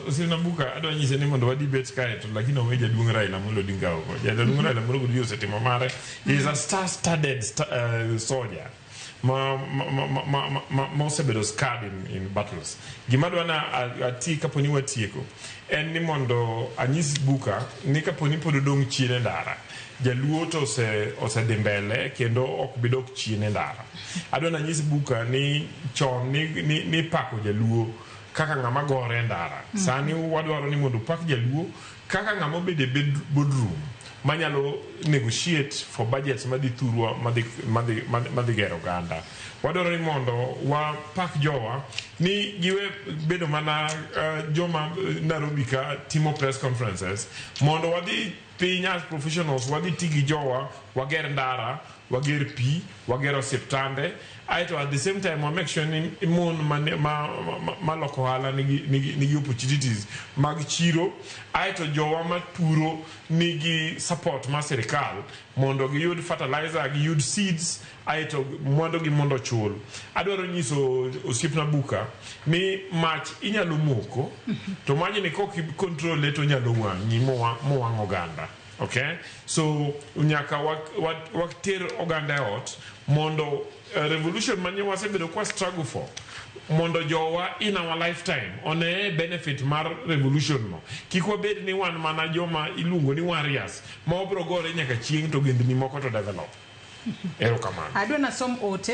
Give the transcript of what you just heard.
Osiepna Buka adwa nyise ni mondo wadhi bet kae to lakini owe jaduong' Raila Amolo Odinga oko. Jaduong' Raila Amolo Odinga osetimo mare. He is a star studded soldier ma osebedo scarred in battles. Gima adwa na ati kaponi watieko en ni mondo anyis Buka ni kaponi pod odong' chien e ndara, jaluo to osedhi mbele kendo ok bi dok chien e ndara. Adwa nanyis Buka ni chon ni pako jaluo kaka ng'ama gore e ndara. Sani wadwaro ni mondo opak jaluo kaka ng'ama obedo e boardroom manyalo negotiate for budgets madhi thurwa madhi gero oganda. Wadwaro ni mondo wapak jowa ni giwe bedo mana joma Nairobi ka timo press conferences, mondo wadhi piny as professionals, wadhi ti gi jowa, wager ndara, wager pi, wager osiptande, aeto at the same time wa make sure ni mon ma loko ohala nigi opportunities mag chiro, aeto jowa mapuro nigi support mar sirikal mondo giyud fertilizer, giyud seeds, aeto mwandu gi mondo ochul. Adwaro nyiso osiepna Buka ni mach inyalo moko, to majni kok control to onyalo wang'i mowang' oganda. Okay, so nyaka water oganda e ot mondo revolution mane wasebedo kwa struggle for mondo jowa in our lifetime one benefit mar revolution no. Kik wabed ni wan mana joma iluongo ni warriors ma wabro gore nyaka chieng' to ogendni moko to develop. Erokamano. Adwa nasom ote.